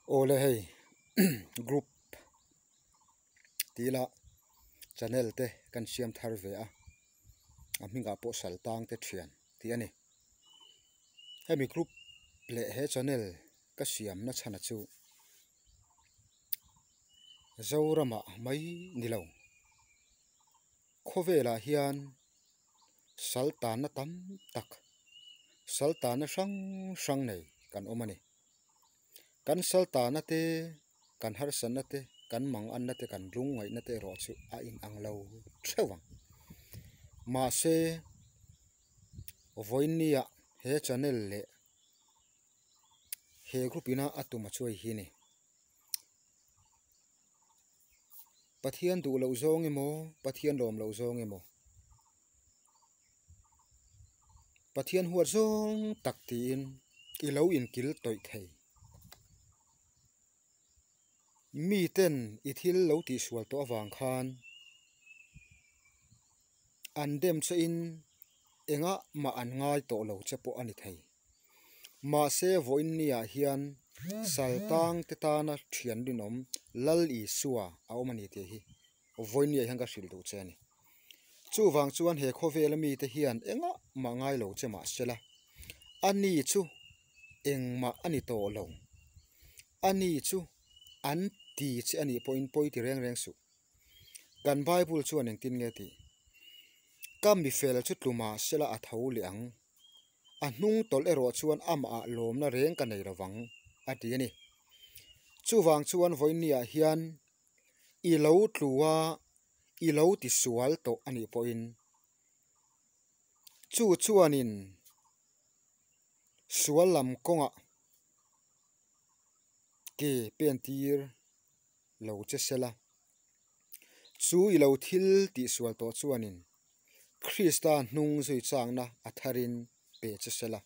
Awle hei group tih ila channel te kan siam thar ve a, a hmingah pawh Saltang te thian tih a ni. Hemi group leh he channel ka siamna chhana chu Zoramah mai ni lo. Khawvelah hian saltanna tam tak, saltanna hrang hrang nei kan awm a ni. Kan saltanna te, kan harsatna te, kan manganna te, kan lungngaihna te erawh chu a inang lo theuh ang. Mahse, vawiinnia he channel leh he group ina a tum a chuai hi a ni. Pathian duh loh zawng emaw, Pathian lawm loh zawng emaw, Pathian huat zawng tak tiin i lo inkil tawih thei. Miten i thil lo tihsual tawh avang khan an dem che in engah mah an ngai tawh lo che pawh a ni thei. Mahse vawiinniah hian Saltang te tana thian rinawm Lal Isua a awm a ni tih hi vawiinniah hian ka hrilh duh che a ni. Chuvang chuan he khawvela mite hian engah mah ngai lo che mah sela, ani chu engmah a ni tawh lo. Ani chu an ti che a nih pawhin pawi ti reng reng suh. Kan Bible chuan engtin nge tih? Ka mifel chu tluma sela a tho leh ang. A hnung tawlh erawh chuan amah lawmna reng ka nei lovang, a ti a ni. Chuvang chuan vawiinniah hian i lo tlu a, i lo ti sual tawh a nih pawhin chu chuanin sual lam kawngah ke pen tir lo che sela. Chu i lo thil tihsual tawh chuanin Krista hnung zui chakna a tharin pe che sela.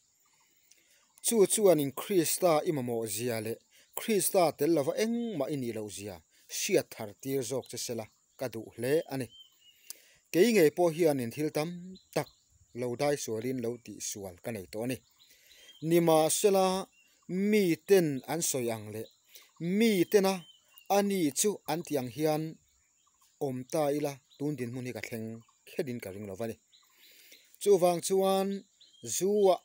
Chu chuanin Krista i mamawh zia leh Krista tel lova engmah i nih loh zia hriat thar tir zawk che sela ka duh hle a ni. Kei ngei pawh hianin thil tam tak lo dai sualin lo tihsual ka nei tawh a ni. Nimahsela miten an sawi ang leh mitena a ni chu an tih ang hian awm ta ila tun dinhmun hi ka thleng khetin ka ring lo va ni. Chuvang chuan zu ah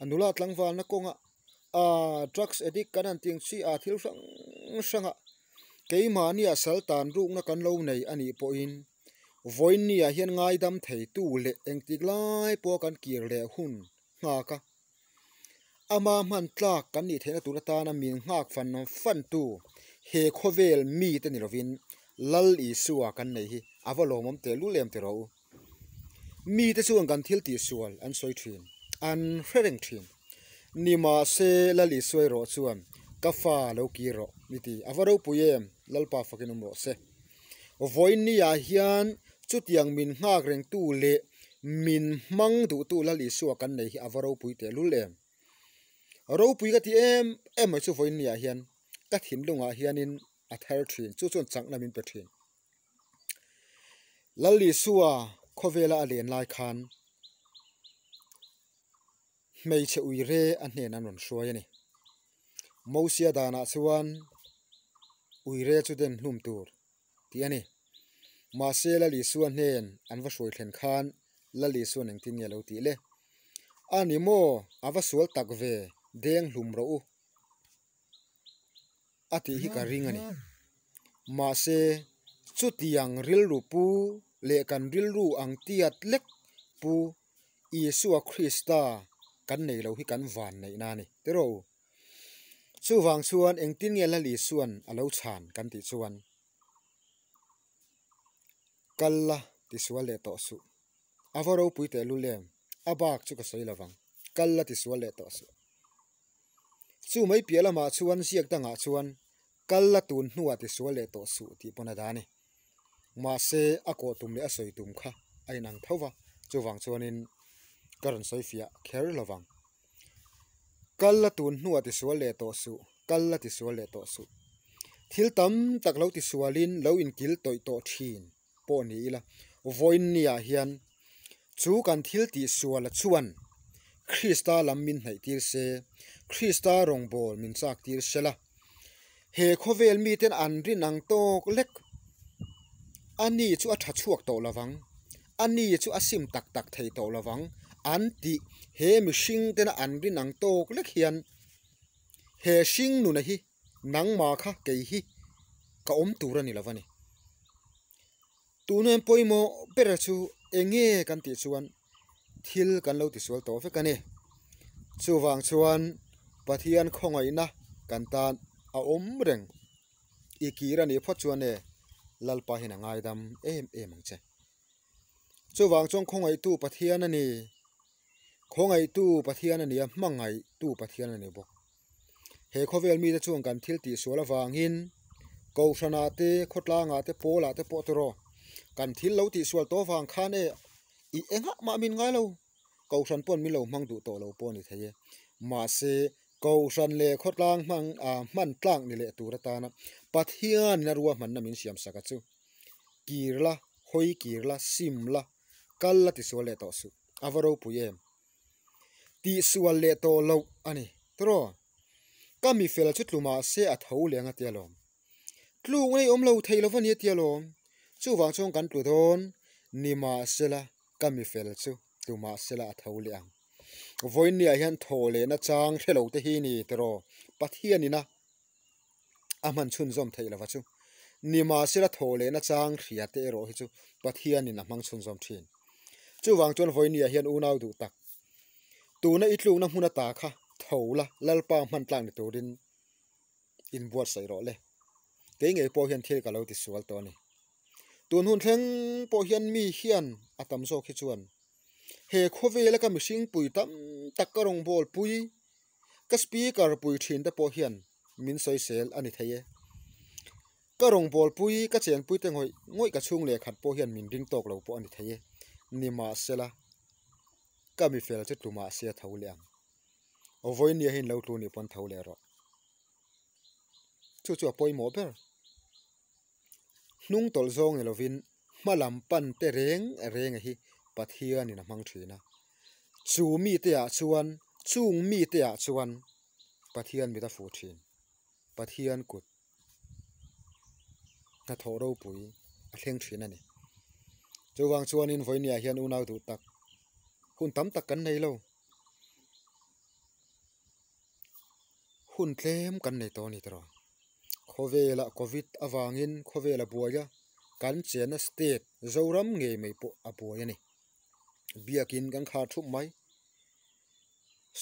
a nula tlangvalna kawngah ah drugs addict kan han tih ang chi ah thil hrang hrang ah keimahni ah sal tan rukna kan lo nei a nih pawhin vawiinni ah hian ngaidam theitu leh engtik lai pawh kan kir leh hun nghak a. Ama hman tlak kan nih theihna tur atana min nghak fan fan tu he khawvel mite ni lovin Lal Isua kan nei hi a va lawmawm teh lul em tiraw u. Mite chuan kan thil tihsual an sawi thin, an hre reng thin. Nimahse Lal Isua erawh chuan ka fa lo kir rawh mi ti a va ropui em Lalpa fakin awm rawh se. Vawiinniah hian chutiang min nghak rengtu leh min hmang duhtu Lal Isua kan nei hi a va ropui tehlul em? Ropui ka ti em em mai chu vawiinniah hian ka thinlungah hianin a thar thin, chu chuan chakna min pe thin. Lal Isua khawvela a len lai khan hmeichhe uire a hnen an rawn hruai a ni. Mosia danah chuan uire chu den hlum tur tih a ni. Mahse Lal Isua hnen an va hruai thlen khan Lal Isuan engtin nge lo tih le? A ni maw, a va sual tak ve, deng hlum rawh u a tih hi ka ring a ni. Mahse chutiang rilru pu leh kan rilru ang tiat lek pu Isua Krista kan nei lo hi kan van neihna a ni tiraw u. Chuvang chuan engtin nge Lal Isuan a lo chhan kan tih chuan kal la tisual leh tawh suh. A va ropui tehlul em? A bak chu ka sawi lovang. Kal la tisual leh tawh suh. Chu mai piah lamah chuan ziak dangah chuan kal la tun hnuah tisual leh tawh suh tih pawn a dah a ni. Mahse, a kawh tum leh a sawi tum kha a inang tho va, chuvang chuanin ka rawn sawi fiah kher lo vang. Kal la tun hnuah tisual leh tawh suh, kal la tisual leh tawh suh. Thil tam tak lo tisualin lo inkil tawih tawh thin pawh ni ila, vawiinniah hian chu kan thil tihsuala chuan Krista lam min hnaih tir se, Krista rawngbâwl min châk tir se la. He khawvel miten an rin ang tawk lek. Ani chu a tha chhuak tawh lovang, ani chu a sim tak tak thei tawh lovang an tih he mihring tena an rin ang tawk lek hian he hring nuna hi nangmah kha kei hi ka awm tur a ni lo a ni. Tuna pawimawh bera chu eng nge kan tih chuan thil kan lo tisual tawh vek a ni. Chuvang chuan Pathian khawngaihna kan tan a awm reng. I kir a nih phawt chuan e Lalpa hian a ngaidam em em ang che. Chuvang chuan khawngaihtu Pathian a ni. Khawngaihtu Pathian a ni a, hmangaihtu Pathian a ni bawk. He khawvel mite chuan kan thil tihsual avangin Kohhranah te, khawtlangah te, pawlah te pawh tawh kan thil lo tihsual tawh avang khan e i engah mah min ngai lo. Kohhran pawn min lo hmang duh tawh lo pawh a ni thei e. Mahse, Kohhran leh khawtlang hmang ah hman tlak ni leh tur atana Pathianin a ruahmanna min siam sak a chu. Kir la, hawi kir la, sim la, kal la tisual leh tawh suh. A va ropui em? Tihsual leh tawh loh a ni. Tawraw? Ka mi fel chu tlu mah se a tho leh ang a tia lawm. Tluk nei awm lo thei lo va ni a tia lawm. Chuvang chuan kan tlu dawn ni mah sela ka mi fel chu tlu mah sela a tho leh ang. Vawiinniah hian thaw lehna chang hre lo te hi ni tawraw? Pathianina a hman chhunzawm theih lova chu. Nimahsela thaw lehna chang hria te erawh hi chu Pathianin a hmang chhunzawm thin. Chuvang chuan vawinia hian unau duh tak, tuna i tlukna hmun ata kha tho la Lalpa hman tlak ni turin inbuatsaih rawh le. Kei ngei pawh hian thil ka lo tisual tawh a ni. Tun hun thleng pawh hian mi hian a tam zawk hi chuan he khawvela ka mihring pui tam tak ka rawngbâwl pui Ka speaker pui thin te pawh hian min sawisel a ni thei e. Ka rawngbâwl pui, ka chenpui te ngawih ngawih ka chhung leh khat pawh hian min ring tawk lo pawh a ni thei e. Nimahsela, ka mi fel chu tlu mahse a tho leh ang. Vawinia hian lo tlu nih pawn tho leh rawh. Chu chu a pawimawh ber. Hnung tawlh zawng ni lovin hma lam pan te reng reng hi Pathianin a hmang thin a. Chu mite ah chuan, chung mite ah chuan Pathian mit a fuh thin. Pathian kut hnathawh ropui a thleng thin a ni. Chuvang chuanin vawinia hian unau duh tak hun tam tak kan nei lo. Hun tlem kan nei tawh a ni tawh. Khawvela Covid avangin khawvela buai a, kan chenna state Zoram ngei mai pawh a buai a ni. Biakin kan khar thup mai.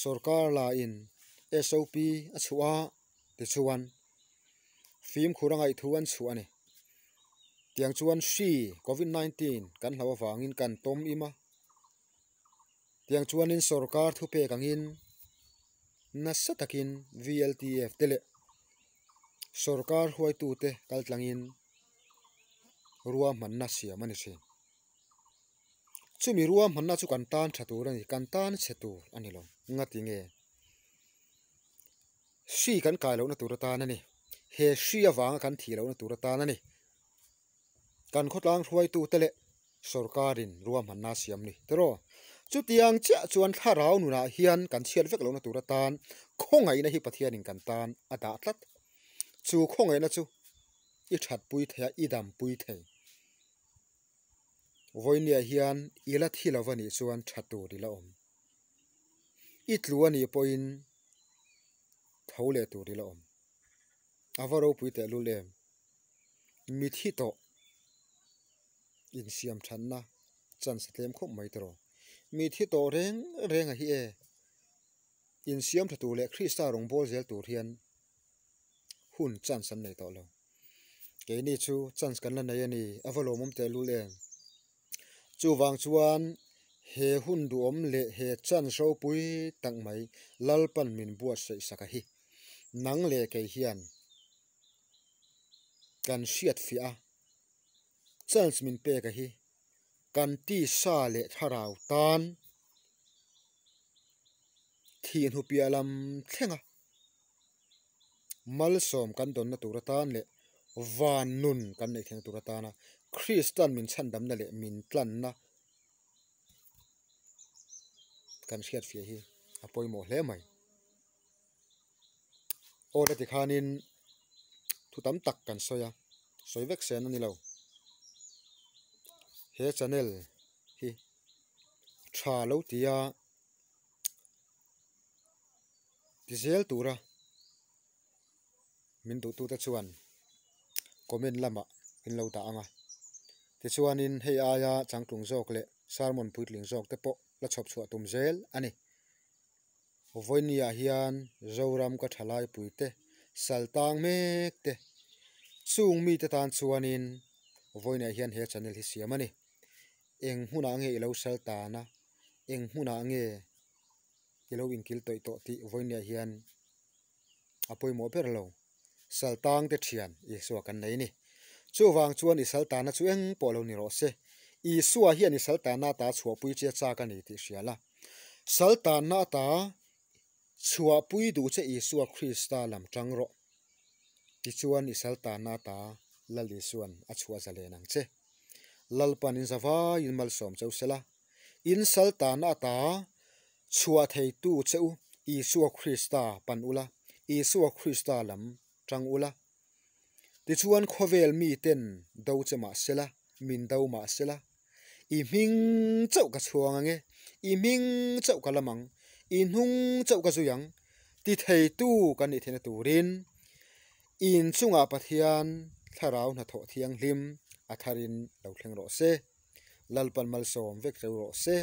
Sorkar lain SOP a chhuah a tichuan fimkhur a ngaihthu an chhuah a ni. Tiang chuan hri Covid 19 kan hloh avangin kan tawm im a. Tiang chuanin sorkar thupek angin nasa takin VLTF te leh sorkar huaitute kaltlangin ruahmanna siam a ni thin. Chumi ruahmanna chu kan tan tha tur a ni, kan tan chhe tur a ni lo. Ngati nge? Hri kan kai lohna tur atan a ni. He hri avanga kan thih lohna tur atan a ni. Kan khawtlang hruaitute leh sorkarin ruahmanna a siam ni tiraw? Chutiang chiah chuan thlarau nunah hian kan chhiat vek lohna tur atan khawngaihna hi Pathianin kan tan a dah tlat. Chu khawngaihna chu i thatpui thei a, i dampui thei. Vawinia hian i la thi lo va nih chuan tha tur i la awm. I tlu a nih pawhin tho leh tur i la awm. A va ropui tehlul em? Mithi tawh insiam thatna chance a tlem khawp mai tawh. Mithi tawh reng reng a hi e, insiam tha tur leh Krista rawngbâwl zel tur hian hun chance an nei tawh lo. Keini chu chance kan la nei a ni, a va lawmawm tehlul em. Chuvang chuan he hun duhawm leh he chance ropui tak mai Lalpan min buatsaih sak a hi. Nang leh kei hian kan hriat fiah a, chance min pek a hi kan tisa leh thlarau tan thih hnu piah lam thleng a, malsawm kan dawnna tur atan leh van nun kan neih theihna tur atana Kristan min chhandamna leh min tlanna kan hriat fiah hi a pawimawh hle mai. Aw la tikhanin. Thu tam tak kan sawi a, sawi vek sen a ni lo. He channel hi tha lo tia ti zel tura min duhtute chuan comment lamah in lo dah ang a. Tichuanin hei aia changtlung zawk leh sermon puitling zawk te pawh la chhawp chhuah tum zel a ni. Vawinia hian Zoram ka thalai puite sal tang mek te chung mite tan chuanin vawinia hian he channel hi siam a ni. Eng hmunah nge i lo sal tan a, eng hmunah nge i lo inkil tawih tawh tih vawinia hian a pawimawh ber lo. Sal tang te thian Isua kan nei a ni. Chuvang chuan i sal tanna chu eng pawh lo ni rawh se. Isua hian i sal tanna ata chhuahpui che chak a ni tih hria la. Sal tanna ata chhuahpui duh che Isua Krista lam tang rawh. Tichuan i sal tanna ata Lal Isuan a chhuah zalen ang che. Lalpan in zavaiin malsawm cheu sela. In sal tanna ata chhuah theitu che u Isua Krista pan ula, Isua Krista lam tang ula. Tichuan khawvel miten do che mah sela, min do mah sela, i hming chauh ka chhuang ang e, i hming chauh ka lam ang, i hnung chauh ka zui ang ti theitu kan nih theihna turin in chungah Pathian thlarau hnathawh thianghlim a tharin lo thleng rawh se. Lalpan malsawm vek reu rawh se.